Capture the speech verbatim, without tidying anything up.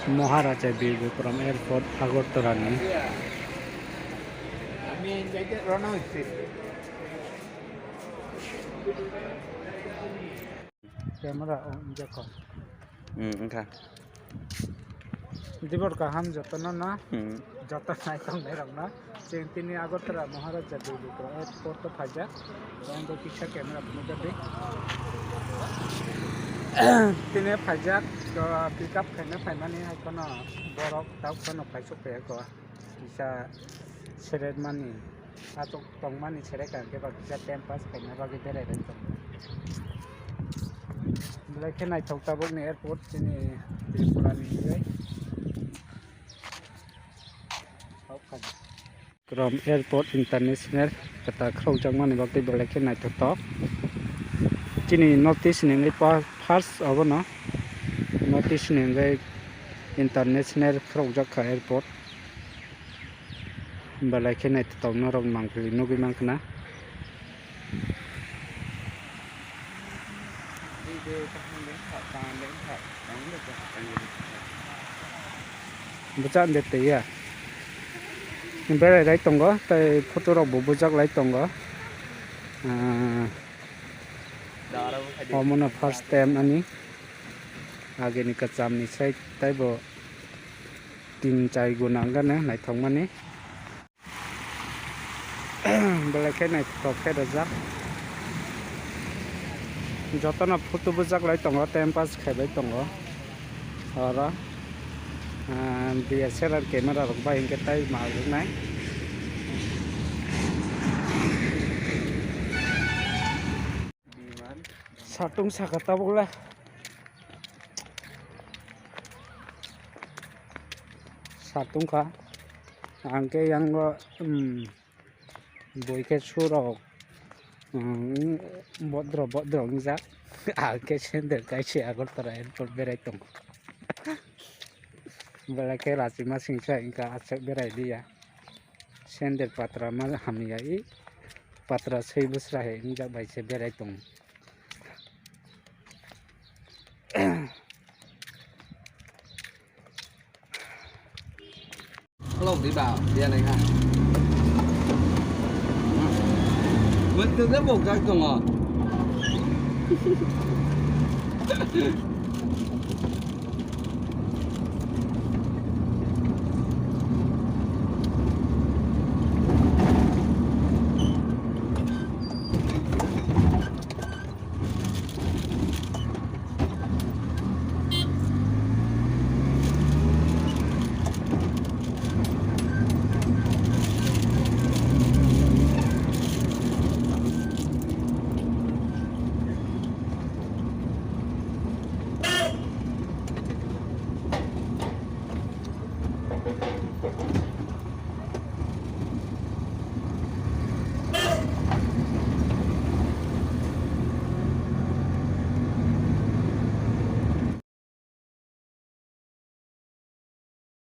Maharaja Bir Bikram Airport Agartala ni. Camera on jakha. Hmm, wngkha. Dibor kaham jotono no. Hmm. Joto nai tong nai rok no. Chwng tini Agartala Maharaja Bir Bikram Airport o phaijak. Tei bo kisa camera phunukjak di. Tini phaijak, to pick up khaina phaimani hai phano borok tabuk phano phaisok phaiya ko. Kisa seretmani, achuk tongmani serekha, hwnkhe ba kisa time pass khaina bagwi berai bai tongo. Belai khe naithok tabukni airport chini Tripura ni hwnwi. Krom Airport International kwtal khorokjakmani bagwi belai khe naithotok. Chini North East ni wngwi pa-, first obono North East ni wngwi international khorokjak kha airport. Belai khe naithotok norok mangpili nugwi mankha na. Bwchak de twi ya. Berai rai tongo, tei photo rok bo bwchak lai tongo. Ah, omono first time ani agini kwcham ni side taibo tin chai guna wngkha naithokmani. Belai khe naithotok khe rijak. Jotono photo bwchak lai tongo, time pass khai bai tongo. Oro, ah, D S L R camera rok bai hinkhe tei ma rwknai. Satung saka tabuk le. Satung kha. Ang khe yang bo, um, bui khe surok, um, bodro bodro wngjak. Ang khe sendel kaisa Agartala airport berai tongo. Belai khe rachima singsa wngkha, aswk berai liya. Sendel patra ma hamya, i patra swi bwsra hai wngjak bai se berai tongo. Hello, di ba, dia nai ha. Mantun de bok jak tongo.